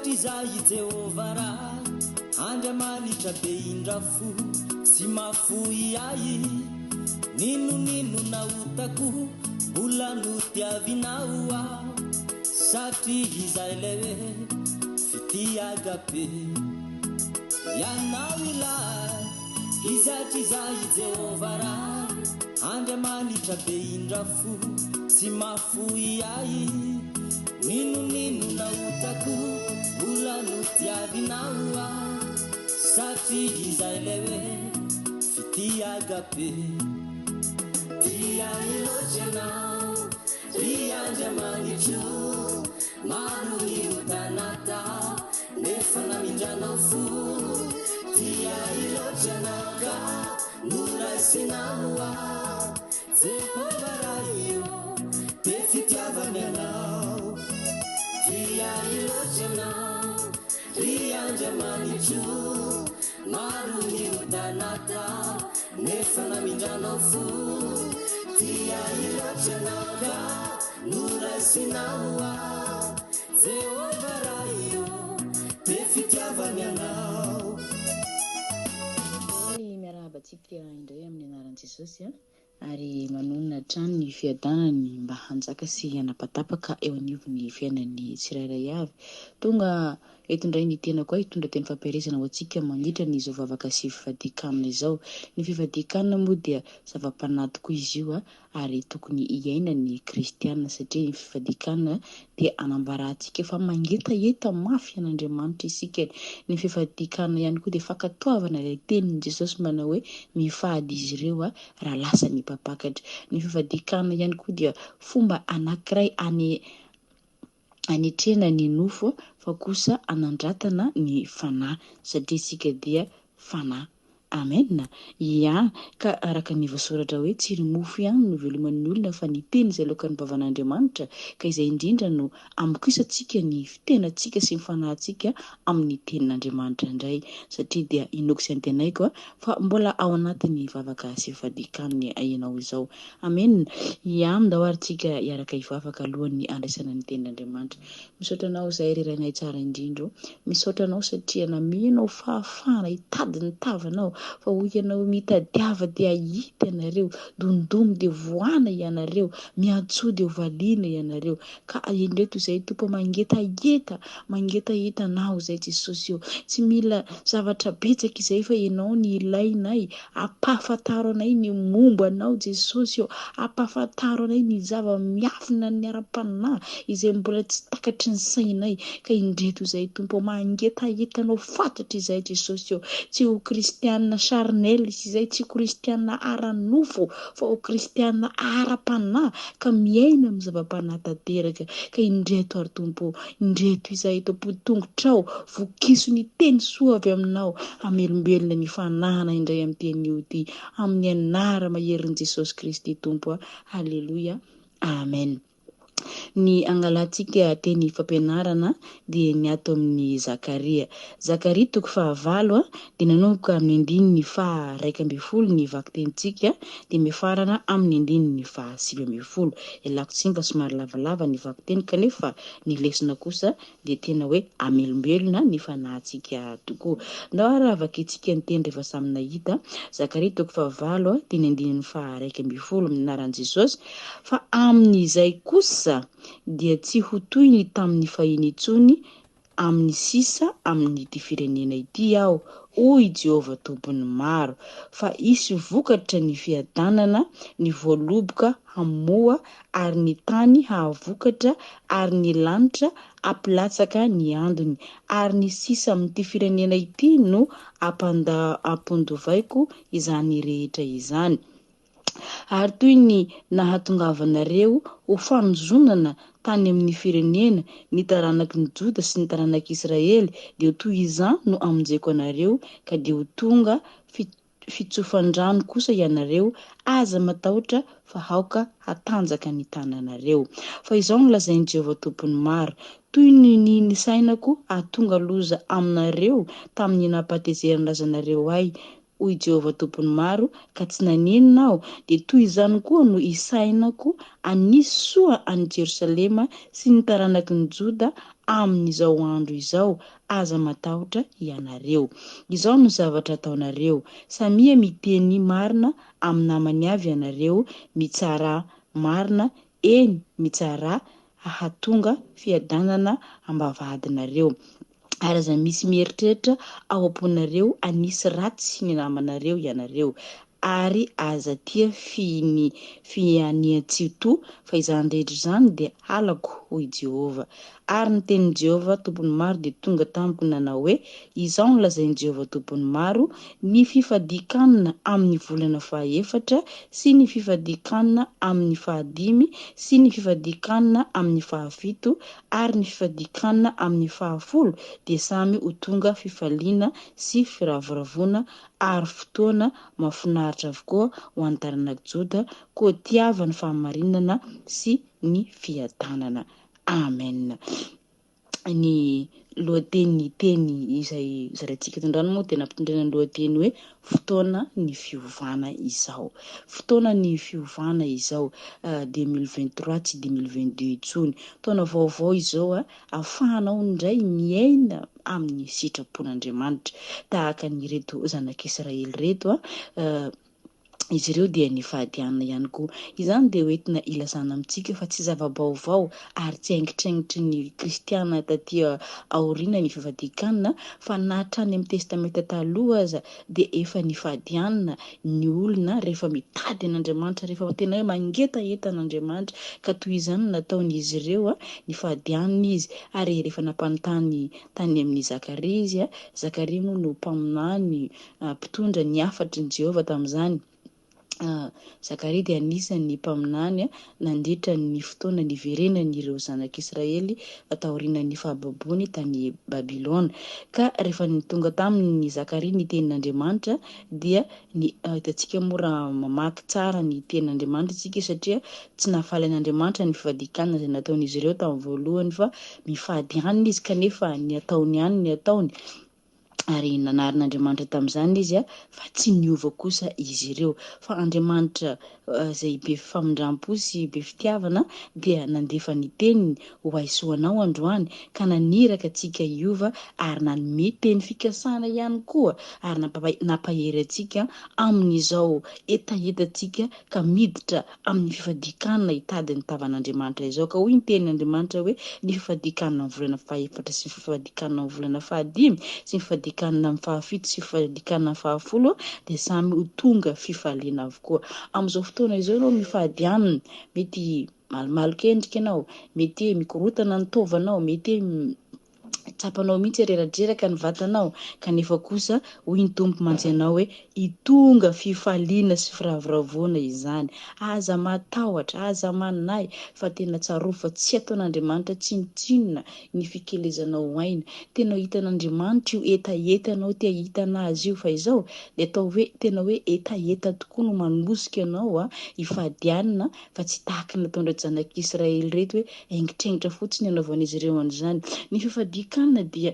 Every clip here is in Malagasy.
Iza i Jehovah Ray, Andriamanitra be indra fo, tsy mahafoy ahy. N'inon'inona otako, mbola notiavinao aho, satria izay ilay hoe fitia agape. Ianao ilay Iza hatr'iza i Jehovah Ray, Andriamanitra be indra fo, tsy mahafoy ahy. N'inon'inona otako, mbola notiavinao aho, satria izay ilay hoe fitia agape. Tia ahy loatra ianao, ry Andriamanitro, maro ny ota natao, nefa namindranao fo. Tia ahy loatra ianao ka noraisinao aho, Jehovah Ray ô, be fitiavana ianao. Tia ahy loatra ianao, ry Andriamanitro, maro ny ota natao, nefa namindranao fo. Tia ahy loatra ianao ka noraisinao aho, Jehovah Ray ô, be fitiavana ianao. Faly miarahaba antsika indray amin'ny anaran'i Jesosy ary manonona hatrany ny fiadanany mba hanjaka sy hanapatapaka eo anivon'ny fiainan'ny tsirairay avy. Tonga eto indray ny tenako aho hitondra teny fampielezana ho antsika mandritra ny izao vavaka sy fifadian-kanina izao. Ny fifadian-kanina moa dia zava-panahy tokoa izy io ary tokony hiainan'ny kristiana satria ny fifadian-kanina dia anambarantsika fa mangetaheta mafy an'Andriamanitra isika. Ny fifadian-kanina ihany koa dia fankatoavana ilay tenin'i Jesosy manao hoe mifady izy ireo raha lasa ny mpampakatra. Ny fifadian-kanina ihany koa dia fomba anankiray ane anetrena ny nofo fa kosa anandratana ny fanahy satria isika dia fanahy. Amen! Ia, ka araka ny voasoratra hoe tsy ny mofo ihany no iveloman'ny olona fa ny teny izay aloakan'ny vavan'Andriamanitra, ka izay indrindra no amokisantsika ny tenantsika sy ny fanahintsika amin'ny tenin'Andriamanitra indray, satria dia inoako sy antenaiko fa mbola ao anatin'ny vavaka sy fifadian-kanina ianao izao. Amen! Ia, ndao ary tsika hiaraka hivavaka alohan'ny handraisana ny tenin'Andriamanitra. Misaotra anao izahay ry Rainay tsara indrindra o. Misaotra anao satria nameanao fahafahana hitady ny tavanao fa hoy ianao hoe mitadiava dia hahita ianareo, dondomy dia vohana ianareo, miantsoa dia hovaliana ianareo. Ka indreto izahay Tompo mangetaheta, mangetaheta anao izahay Jesosy o. Tsy mila zavatra betsaka izahay fa ianao no ilainay. Ampahafantaro anay ny momba Anao Jesosy ô, ampahafantaro anay ny zava-miafina ny ara-panahy izay mbola tsy takatry ny sainay, ka indreto izahay Tompo ô, mangetaheta Anao fatratra izahay Jesosy ô, tsy ho kristiana charnel izahay, tsy ho kristiana ara-nofo, fa ho kristiana ara-panahy, ka miaina amin'ny zava-panahy tanteraka, ka indreto ary Tompo ô, Indreto izahay eto am-potongotrao, vokiso ny teny soa avy aminao, hamelombelona ny fanahana indray amin'ity anio ity, amin'ny anara-maherin'i Jesosy Kristy Tompo a. Haleloia. Amen. Ny angalantsika teny fampianarana dia ny ato amin'ny Zakaria. Zakaria toko fahavalo dia nanomboka amin'ny andininy faha 11 ny vakitenintsika dia mifarana amin'ny andininy faha 19. Ialako tsiny fa somary lavalava ny vakiteny kanefa ny lesona kosa dia tena hoe hamelombelona ny fanahintsika tokoa. Ndao ary vakintsika ny teny rehefa samy nahita, Zakaria toko fahavalo teny andininy faha 11 amin'ny anaran'i Jesosy, fa amin'izay kosa dia tsy ho toy ny tamin'ny fahiny intsony amin'ny sisa amin'ity firenena ity aho, hoy i Jehovah Tompon'ny maro, fa hisy vokatra ny fiadanana, ny voaloboka hamoa, ary ny tany hahavokatra, ary ny lanitra hampilatsaka ny andony, ary ny sisa amin'ity firenena ity no hampandovaiko izany rehetra izany. Ary toy ny nahatongavanareo ho fanozonana tany amin'ny firenena, ny taranaky ny Joda sy ny taranak'i Israely, dia ho toy izany no hamonjeko anareo, ka dia ho tonga fitsofan-drano kosa ianareo, aza matahotra fa aoka hatanjaka ny tananareo. Fa izao no lazain'i Jehovah Tompon'ny maro, Toy ny nisainako hahatonga loza aminareo tamin'ny nampahatezeran'ny razanareo ahy, hoy Jehovah Tompon'ny maro, ka tsy nanenina aho, dia toy izany koa no hisainako hanisy soa an'i Jerosalema sy ny taranaky ny Joda amin'izao andro izao, aza matahotra ianareo. Izao no zavatra ataonareo, samia miteny marina amin'ny namany avy ianareo, mitsarà marina, eny, mitsarà hahatonga fiadanana am-bavahadinareo. Ary aza misy mieritreritra ao am-ponareo hanisy ratsy ny namanareo ianareo. Ary aza tia fihiny fianian-tsy-to, fa izany rehetra izany dia halako, hoy Jehovah. Ary ny tenin'i Jehovah, Tompon'ny maro, dia tonga tamiko nanao hoe, Izao no lazain'i Jehovah Tompon'ny maro, Ny fifadian-kanina amin'ny volana fahaefatra, sy ny fifadian-kanina amin'ny fahadimy, sy ny fifadian-kanina amin'ny fahafito, ary ny fifadian-kanina amin'ny fahafolo, dia samy ho tonga fifaliana sy firavoravoana ary fotoana mahafinaritra avokoa ho an'ny taranak'i Joda, koa tiava ny fahamarinana sy ny fiadanana. Amen. Ny lohatenin'ny teny izay zaraintsika eto androany moa dia nampitondraina ny lohateny hoe fotoana ny fiovana izao. Fotoana ny fiovana izao, 2023 tsy 2022 intsony. Taona vaovao izao ahafahanao indray miaina amin'ny sitrapon'Andriamanitra. Tahaka an'ireto zanak'Israely ireto, izy ireo dia nifady hanina ihany koa. Izany dia hoentina hilazana amintsika fa tsy zava-baovao ary tsy haingitraingitry ny kristiana taty aoriana ny fifadian-kanina fa na hatrany amin'ny Testamenta Taloha aza dia efa nifady hanina ny olona rehefa mitady an'Andriamanitra, rehefa tena hoe mangetaheta an'Andriamanitra. Ka toy izany no nataon'izy ireo, nifady hanina izy ary rehefa nampanontany tany amin'i Zakaria izy, Zakaria moa no mpaminany mpitondra ny hafatry ny Jehovah tamin'izany. Zakaria dia anisan'ny mpaminany nandritra ny fotoana niverenan'ireo zanak'Israely taorian'ny fahababoany tany Babylona. Ka rehefa tonga taminy Zakaria ny tenin'Andriamanitra dia ny hitantsika moa raha mamaky tsara ny tenin'Andriamanitra isika satria tsy nahafaly an'Andriamanitra ny fifadian-kanina izay nataon'izy ireo tamin'ny voalohany fa mifady hanina izy kanefa ny ataony ihany ny ataony. Ary nanarin'Andriamanitra tamin'izany izy fa tsy niova kosa izy ireo. Fa Andriamanitra izay be famindrampo sy be fitiavana dia nandefa ny teniny ho ahy sy ho anao androany ka naniraka antsika hiova ary nanome teny fikasana ihany koa ary nampahery antsika amin'izao hetahetantsika ka miditra amin'ny fifadian-kanina hitady ny tavan'Andriamanitra izao. Ka hoy ny tenin'Andriamanitra hoe, Ny fifadian-kanina amin'ny volana fahefatra sy ny fifadian-kanina amin'ny volana fahadimy sy ny fifadian-kanina amin'ny fahafito sy ny fifadian-kanina amin'ny fahafolo dia samy ho tonga fifaliana avokoa. Amin'izao fotoana izao ianao mifady hanina, mety malomaloka endrika ianao, mety hoe mikorontana ny taovanao, mety hoe Tsapanao mihitsy reradreraka ny vatanao, kanefa kosa hoy ny Tompo mantsy anao hoe hitonga fifaliana sy firavoravoana izany. Aza matahotra, aza manahy fa tena tsarovy fa tsy ataon'Andriamanitra tsinontsinona ny fikelezanao aina. Tena hitan'Andriamanitra io hetahetanao te hahita an'Azy io fa izao dia atao hoe tena hoe hetaheta tokoa no manosika anao hifady hanina fa tsy tahaka ny nataon'ireto zanak'Israely ireto hoe Haingitraingitra fotsiny anaovan'izy ireo an'izany. Ny fifadian-kanina dia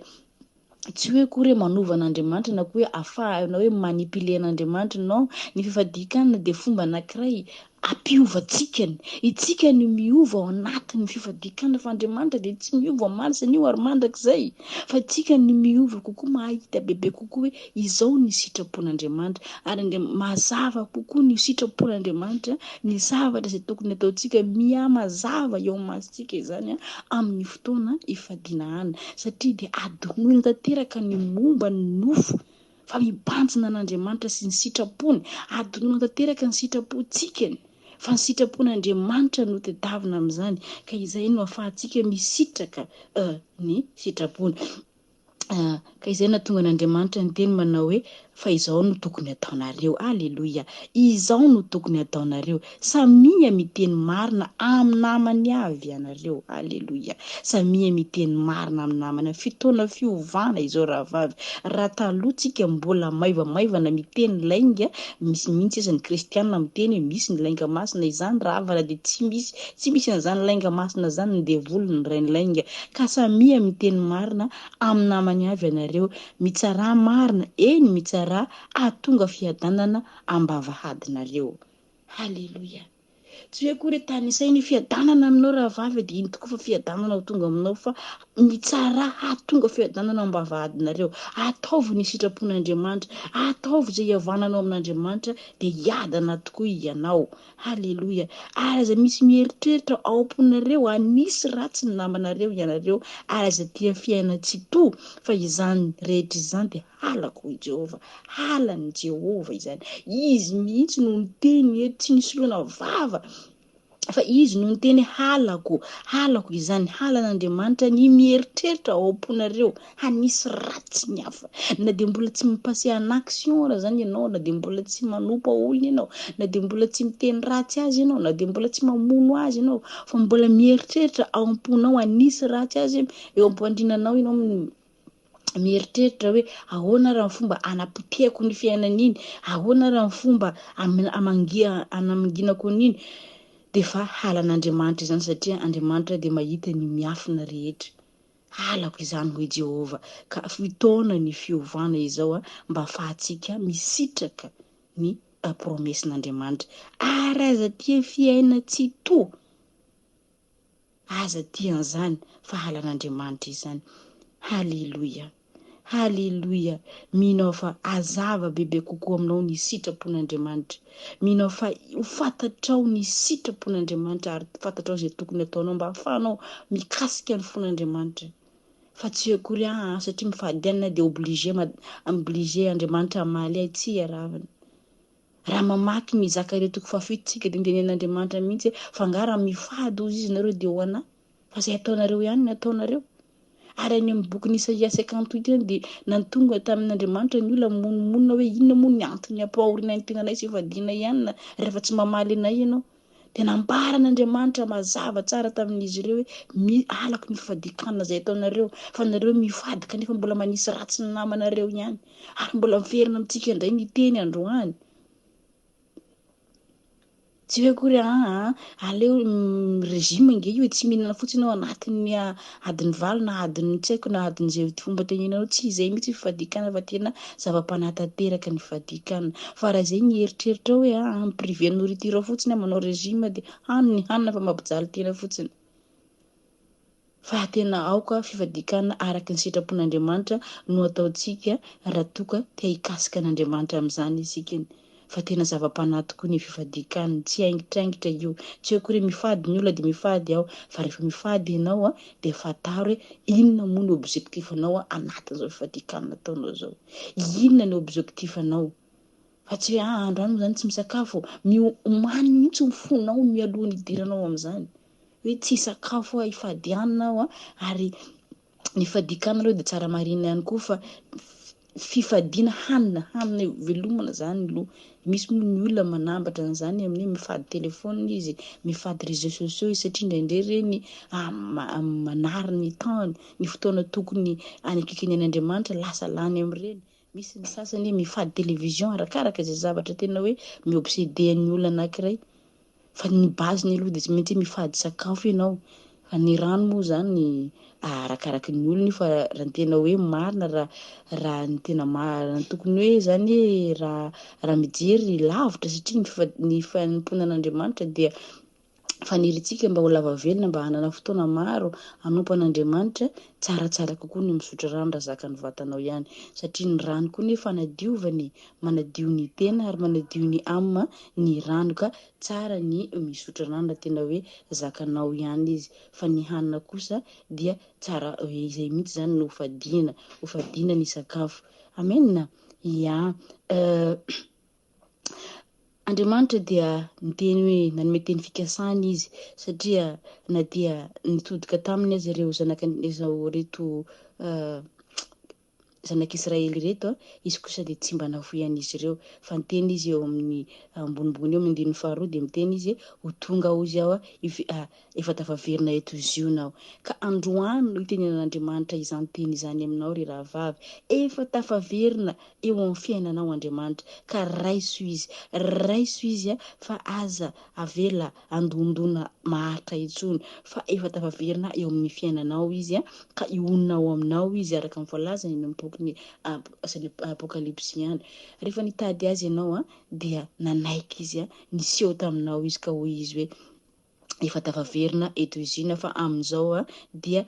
tsy hoe akory hoe manova an'Andriamanitra na koa hoe afahana hoe mi-manipuler an'Andriamanitra. Non, ny fifadian-kanina dia fomba anankiray hampiova antsika. Itsika no miova ao anatin'ny fifadian-kanina fa Andriamanitra dia tsy miova omaly sy anio ary mandrakizay. Fa itsika no miova kokoa, mahita bebe kokoa hoe izao ny sitrapon'Andriamanitra ary mazava kokoa ny sitrapon'Andriamanitra Ny zavatra izay tokony hataontsika mihamazava eo imasontsika izany amin'ny fotoana ifadiana hanina, satria dia adinoina tanteraka ny momba ny nofo fa mibanjina an'Andriamanitra sy ny sitrapony. Adinoina tanteraka ny sitrapontsika fa ny sitrapon'Andriamanitra no tedavina amin'izany, ka izay no ahafahantsika misitraka ny sitrapony. Ka izay nahatonga an'Andriamanitra niteny manao hoe, Fa izao no tokony hataonareo. Aleloia! Izao no tokony hataonareo. Samia miteny marina amin'ny namany avy ianareo. Aleloia! Samia miteny marina amin'ny namany avy. Fotoana fiovana izao rahavavy. Raha taloha tsika mbola maivamaivana miteny lainga, misy mihitsy aza ny kristiana miteny hoe misy ny lainga masina, izany rahavana dia tsy misy, tsy misy an'izany lainga masina izany, ny devoly no rain'ny lainga. Ka samia miteny marina amin'ny namany. amin'izany avy ianareo, mitsarà marina, eny, mitsarà hahatonga fiadanana am-bavahadinareo. Haleloia! Tsy hoe akory hoe tanisaina io fiadanana aminao rahavavy dia iny tokoa fa fiadanana ho tonga aminao fa mitsarà hahatonga fiadanana ao am-bavahadinareo. Ataovy ny sitrapon'Andriamanitra, ataovy izay hihavananao amin'Andriamanitra dia hiadana tokoa ianao. Haleloia! Ary aza misy mieritreritra ao am-ponareo hanisy ratsy ny namanareo ianareo, ary aza tia fiainan-tsy-to, fa izany rehetra izany dia halako, hoy Jehovah. Halan'i Jehovah izany. Izy mihitsy no niteny eto, tsy nisoloana vava, fa izy no niteny halako, halako izany, halan'Andriamanitra ny mieritreritra ao am-ponareo hanisy ratsy ny hafa. Na dia mbola tsy mi-passer en action ara zany ianao, na dia mbola tsy manompa olona ianao, na dia mbola tsy miteny ratsy azy ianao, na dia mbola tsy mamono azy ianao, fa mbola mieritreritra ao am-ponao hanisy ratsy azy, eo am-pandrinanao ianao mieritreritra hoe ahoana raha ny fomba anapotehako ny fiainana iny, ahoana raha ny fomba anamanginako an'iny, dia efa halan'Andriamanitra izany satria Andriamanitra dia mahita ny miafina rehetra. Halako izany hoy Jehovah, ka fotoana ny fiovana izao mba afahantsika misitraka ny promesse-n'Andriamanitra. Ary aza tia fiainan-tsy to. Aza tia an'izany fa halan'Andriamanitra izany. Haleloia! Haleloia! Mino aho fa hazava bebe kokoa aminao ny sitrapon'Andriamanitra. Mino aho fa ho fantatrao ny sitrapon'Andriamanitra ary fantatrao izay tokony hataonao mba hahafahanao mikasika ny fon'Andriamanitra. Fa tsy hoe akory aa satria mifady hanina dia obligé obligé Andriamanitra hamaly ahy. Tsia ravina. Raha mamaky ny Zakaria toko fahafito tsika dia notenenin'Andriamanitra mihitsy hoe fa angaha raha mifady hozy izy nareo dia ho anà? Fa izay ataonareo ihany no ataonareo. Ary any amin'ny bokin'i Isaia 58 any dia nantonga tamin'Andriamanitra ny olona mimonomonona hoe inona moa ny antony ampahoriana ny tenanay sy fadiana ihany na rehefa tsy mamaly anay ianao. Dia nambaran'Andriamanitra mazava tsara tamin'izy ireo hoe halako ny fifadian-kanina izay ataonareo, fa nareo mifady kanefa mbola manisy ratsy ny namanareo ihany. Ary mbola miverina amintsika indray ny teny androany. Tsy hoe akory aa aleo régime ange io e, tsy mihinana fotsiny ao anatin'ny adiny valo na adiny tsy haiko na adiny izay fomba tenenanao, tsy izay mihitsy ny fifadian-kanina fa tena zava-panahy tanteraka ny fifadian-kanina. Fa raha izay ny eritreritrao hoe aa mi-priver nourriture ao fotsiny aho manao régime dia hano ny hanina fa mampijaly tena fotsiny. Fa tena aoka fifadian-kanina araka ny sitrapon'Andriamanitra no ataontsika raha toa ka te hikasika an'Andriamanitra amin'izany isika. Fa tena zava-panahy tokoa ny fifadian-kanina, tsy haingitraingitra io. Tsy hoe akory hoe mifady ny olona dia mifady aho, fa rehefa mifady ianao dia fantaro hoe inona moa ny objectif-nao anatin'izao fifadian-kanina ataonao izao. Inona ny objectif-nao? Fa tsy hoe ah androany moa izany tsy misakafo. Miomany mihitsy ny fonao mialoha ny hidiranao amin'izany. Hoe tsy hisakafo aho, hifady hanina aho ary ny fadian-kanina aloha dia tsara marihina ihany koa fa fifadiana hanina, hanina velomana izany aloha. Misy moa ny olona manambatra an'izany amin'ny hoe mifady téléphone izy, mifady réseaux sociaux izy satria indraindray ireny manary ny temps-ny, ny fotoana tokony hanakaiky an'Andriamanitra lasa lany amin'ireny. Misy ny sasany mifady télévision arakaraka izay zavatra tena hoe mi-obséder ny olona anankiray. Fa ny base-ny aloha dia tsy maintsy hoe mifady sakafo ianao. Fa ny rano moa izany arakaraky ny olona io fa raha ny tena hoe marina raha raha ny tena marina ny tokony hoe izany raha raha mijery lavitra satria ny ny fanompoana an'Andriamanitra dia faniriantsika mba ho lava velona mba hanana fotoana maro hanompo an'Andriamanitra, tsaratsara kokoa ny misotro rano raha zakan'ny vatanao ihany satria ny rano koa nefa fanadiovana e, manadio ny tena ary manadio ny âme ny rano ka tsara ny misotro rano raha tena hoe zakanao ihany izy fa ny hanina kosa dia tsara izay mihitsy izany no fadiana, ho fadiana ny sakafo. Amen! Ya. Andriamanitra dia niteny hoe nanome teny fikasana izy satria na dia nitodika taminy aza ireo zanaka izao reto. zanak'Israely ireto, izy kosa dia tsy mba nafoy an'izy ireo, fa niteny izy eo amin'ny ambonimbony eo amin'ny andininy faharoa dia miteny izy ho tonga hozy aho efa tafaverina eto Ziona aho. Ka androany no itenenan'Andriamanitra izany teny izany aminao ry rahavavy. Efa tafaverina eo amin'ny fiainanao Andriamanitra ka raiso Izy. Raiso Izy fa aza avela handondona maharitra intsony fa efa tafaverina eo amin'ny fiainanao Izy ka hionona ao aminao Izy araka ny voalazany eny amin'ny bokin'ny Apokalypsy ihany. Rehefa nitady Azy ianao dia nanaiky Izy, niseho taminao Izy ka hoy Izy hoe efa tafaverina eto Ziona fa amin'izao dia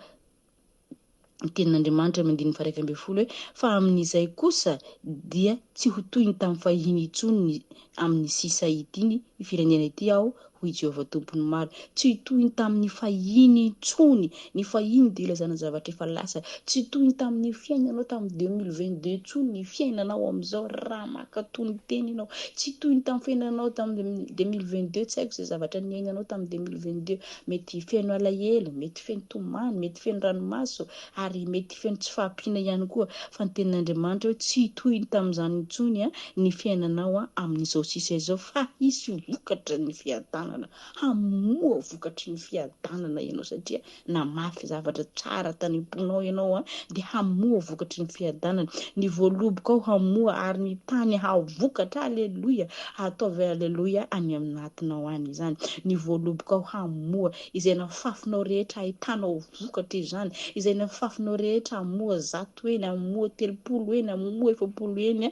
ny tenin'Andriamanitra amin'ny andininy faha 11 hoe fa amin'izay kosa dia tsy ho toy ny tamin'ny fahiny intsony ny amin'ny sisa ity ny firenena ity aho, hoy Jehovah Tompon'ny maro. Tsy ho toy ny tamin'ny fahiny intsony. Ny fahiny dia ilazana zavatra efa lasa. Tsy toy ny tamin'ny fiainanao tamin'ny 2022 intsony ny fiainanao amin'izao raha mankatò ny teny ianao. Tsy toy ny tamin'ny fiainanao tamin'ny 2022, tsy haiko izay zavatra niainanao tamin'ny 2022. Mety feno alahelo, mety feno tomany, mety feno ranomaso, ary mety feno tsy fahampiana ihany koa. Fa ny tenin'Andriamanitra hoe tsy hitohy ny tamin'izany intsony ny fiainanao amin'izao sisa izao fa hisy vokatra ny fiadanana. Hamoa vokatry ny fiadanana ianao satria namafy zavatra tsara tany am-ponao ianao dia hamoa vokatry ny fiadanana. Ny voalobokao hamoa ary ny tany hahavokatra. Aleloia! Ataovy aleloia any aminatinao any izany. Ny voalobokao hamoa. Izay nafafinao rehetra ahitanao vokatra izany. Izay nafafinao rehetra hamoa zato heny, hamoa 30 heny, hamoa 40 heny.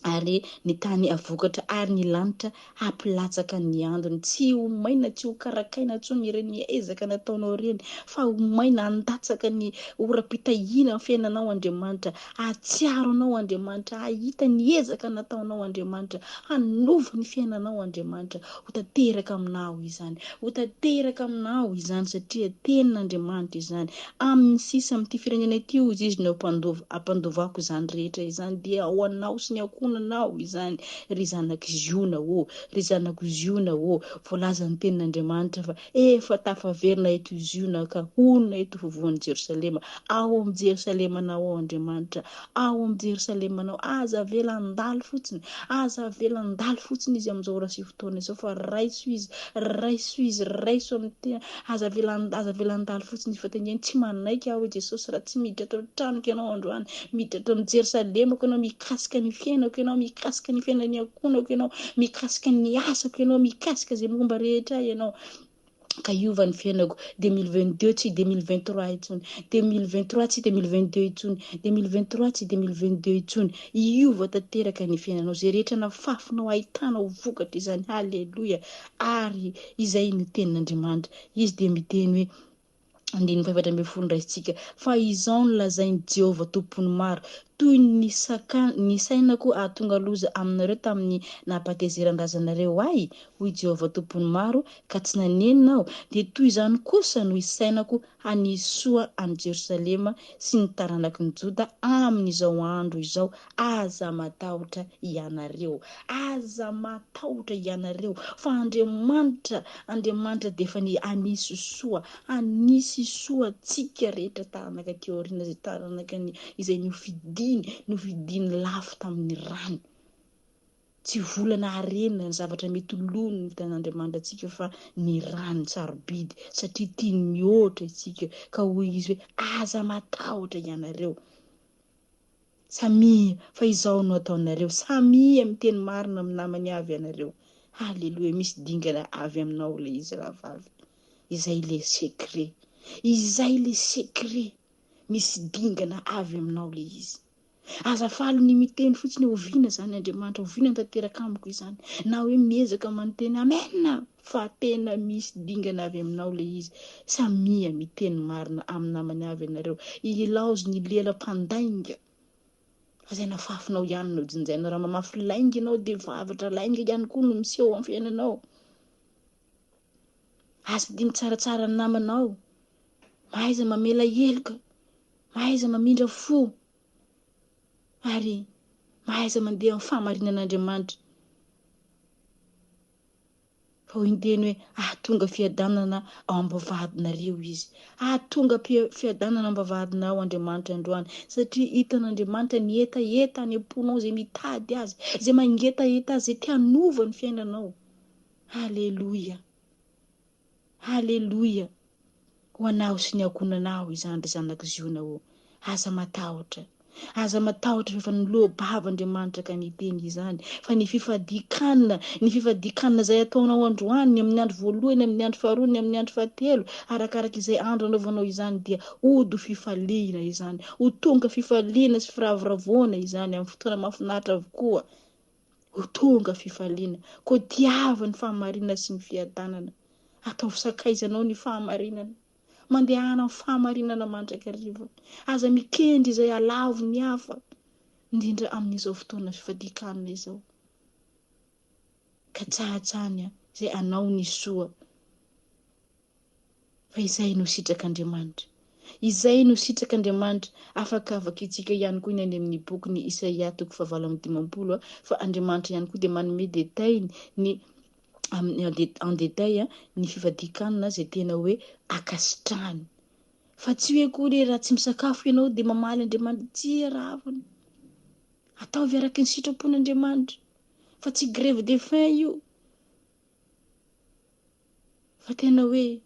Ary ny tany havokatra ary ny lanitra hampilatsaka ny andony. Tsy ho maina, tsy ho karakaina intsony ireny ezaka nataonao ireny, fa ho maina handatsaka ny oram-pitahiana amin'ny fiainanao Andriamanitra. Hahatsiaro anao Andriamanitra, hahita ny ezaka nataonao Andriamanitra, hanova ny fiainanao Andriamanitra. Ho tanteraka aminao izany. Ho tanteraka aminao izany satria tenin'Andriamanitra izany. Amin'ny sisa amin'ity firenena ity hozy izy no ampandovako izany rehetra izany, dia ho anao sy ny ankohonanao izany, ry zanak'i Ziona ô, ry zanako Ziona ô. Voalazan'ny tenin'Andriamanitra fa efa tafaverina eto Ziona ka honina eto afovoan'i Jerosalema. Ao amin'i Jerosalemanao ao Andriamanitra, ao amin'i Jerosalemanao. Aza avela handalo fotsiny, aza avela handalo fotsiny izy amin'izao ora sy fotoana izao, fa raiso izy, raiso izy, raiso amin'ny tena. Aza avela aza avela handalo fotsiny izy fa tengeny tsy manaiky aho hoe Jesosy raha tsy miditra ato an-tranoko ianao androany, miditra ato amin'ny Jerosalemako ianao, mikasika ny fiainako ianao, mikasika ny fiainan'ny ankohonako ianao, mikasika ny asako ianao, mikasika izay momba rehetra ahy ianao. Ka hiova ny fiainako. 2022 tsy 2023 intsony, 2023 tsy 2022 intsony, 2023 tsy 2022 intsony. Hiova tanteraka ny fiainanao. Izay rehetra nafafinao ahitanao vokatra izany. Haleloia. Ary izay no tenin'Andriamanitra. Izy dia miteny hoe, andininy faha-14 raisintsika, fa izao no lazain'i Jehovah Tompon'ny maro, toy ny nisainako hahatonga loza aminareo tamin'ny nampahatezeran-drazanareo ahy, hoy Jehovah Tompon'ny maro, ka tsy nanenina aho, dia toy izany kosa no hisainako hanisy soa an'i Jerosalema sy ny taranaky ny Joda amin'izao andro izao. Aza matahotra hianareo. Aza matahotra hianareo, fa Andriamanitra, Andriamanitra dia efa ny hanisy soa, hanisy soa antsika rehetra taranaka aty aoriana, izay taranaka ny, izay nofidiny, nofidiny lafo tamin'ny rany. Tsy vola na harena ny zavatra mety ho lo no hitan'Andriamanitra antsika fa ny rany sarobidy satria tiany mihoatra isika ka hoy izy hoe aza matahotra ianareo. Samia fa izao no ataonareo, samia miteny marina amin'ny namany avy ianareo. Haleloia, misy dingana avy aminao ilay izy rahavavy. Izay ilay secret. Izay ilay secret. Misy dingana avy aminao ilay izy. Aza faly ny miteny fotsiny hoe oviana izany Andriamanitra, oviana no tanteraka amiko izany, na hoe miezaka manonteny Amen fa tena misy dingana avy aminao ilay izy. Samia miteny marina amin'ny namany avy ianareo. Ilaozy ny lela mpandainga. Fa izay nafafinao ihany no jinjainao. Raha mamafy lainga ianao dia vavatra lainga ihany koa no miseho amin'ny fiainanao. Aza dia mitsaratsara ny namanao. Mahaiza mamela heloka. Mahaiza mamindra fo ary mahaiza mandeha amin'ny fahamarinan'Andriamanitra. Fa hoy ny teny hoe, Hahatonga fiadanana ao am-bavahadinareo Izy. Hahatonga fiadanana am-bavahadinao Andriamanitra androany, satria hitan'Andriamanitra ny hetaheta any am-ponao izay mitady Azy, izay mangetaheta Azy, izay te hanova ny fiainanao. Haleloia! Haleloia! Ho anao sy ny ankohonanao izany, ry zanak'i Ziona ô. Aza matahotra. Aza matahotra fa efa niloa-bava Andriamanitra ka niteny izany. Fa ny fifadian-kanina, ny fifadian-kanina izay ataonao androany, ny amin'ny andro voalohany, ny amin'ny andro faharoa, ny amin'ny andro fahatelo, arakaraka izay andro anaovanao izany dia hody ho fifaliana izany. Ho tonga fifaliana sy firavoravoana izany amin'ny fotoana mahafinaritra avokoa. Ho tonga fifaliana. Koa tiava ny fahamarinana sy ny fiadanana. Ataovy sakaizanao ny fahamarinana. Mandehana amin'ny fahamarinana mandrakariva. Aza mikendry izay halavo ny hafa, indrindra amin'izao fotoana fifadian-kanina izao. Katsahatsany izay anao ny soa. Fa izay no sitrak'Andriamanitra. Izay no sitrak'Andriamanitra. Afaka vakintsika ihany koa ny any amin'ny bokin'i Isaia toko fahavalo amby 50 fa Andriamanitra ihany koa dia manome détail ny en détail ny fifadian-kanina izay tena hoe ankasitrahany. Fa tsy hoe akory hoe raha tsy misakafo ianao dia mamaly Andriamanitra. Tsia ravina. Ataovy araka ny sitrapon'Andriamanitra. Fa tsy grève de faim io. Fa tena hoe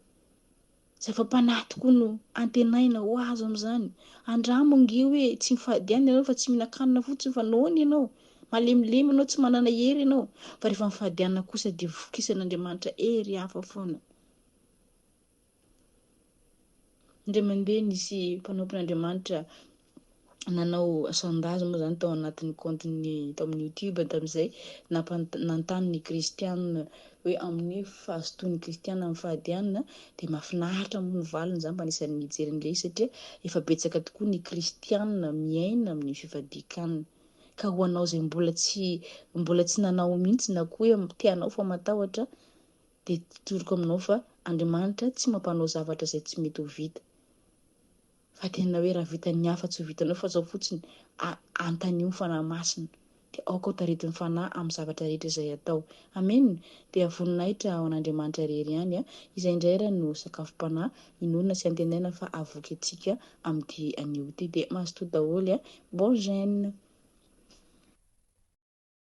zava-panahy tokoa no antenaina ho azo amin'izany. Andramo ange hoe tsy mifady ihany ianao fa tsy mihinan-kanina fotsiny fa noana ianao, malemilemy ianao, tsy manana hery ianao. Fa rehefa mifady hanina kosa dia vokisan'Andriamanitra hery hafa foana. Indray mandeha nisy mpanompon'Andriamanitra nanao sondage moa zany tao anatin'ny compte-ny tao amin'ny youtube tamin'izay, nanontany ny kristiana hoe amin'ny fahazotoan'ny kristiana amin'ny fahadianana dia mahafinaritra moa ny valiny, za mba anisan'ny nijery an'ilay izy satria efa betsaka tokoa ny kristiana miaina amin'ny fifadian-kanina. Ka ho anao izay mbola tsy mbola tsy nanao mihitsy na koa hoe te hanao fa matahotra dia tsoriko aminao fa Andriamanitra tsy mampanao zavatra izay tsy mety ho vita. Fa tena hoe raha vitan'ny hafa tsy ho vitanao fa zao fotsiny antanio ny Fanahy Masina dia aoka ho taritin'ny Fanahy amin'ny zavatra rehetra izay atao. Amen! Dia voninahitra ho an'Andriamanitra irery ihany. Izay indray ary no sakafom-panahy inoana sy antenaina fa havoky antsika amin'ity anio ity. Dia mazotoa daholo. Bon jeune!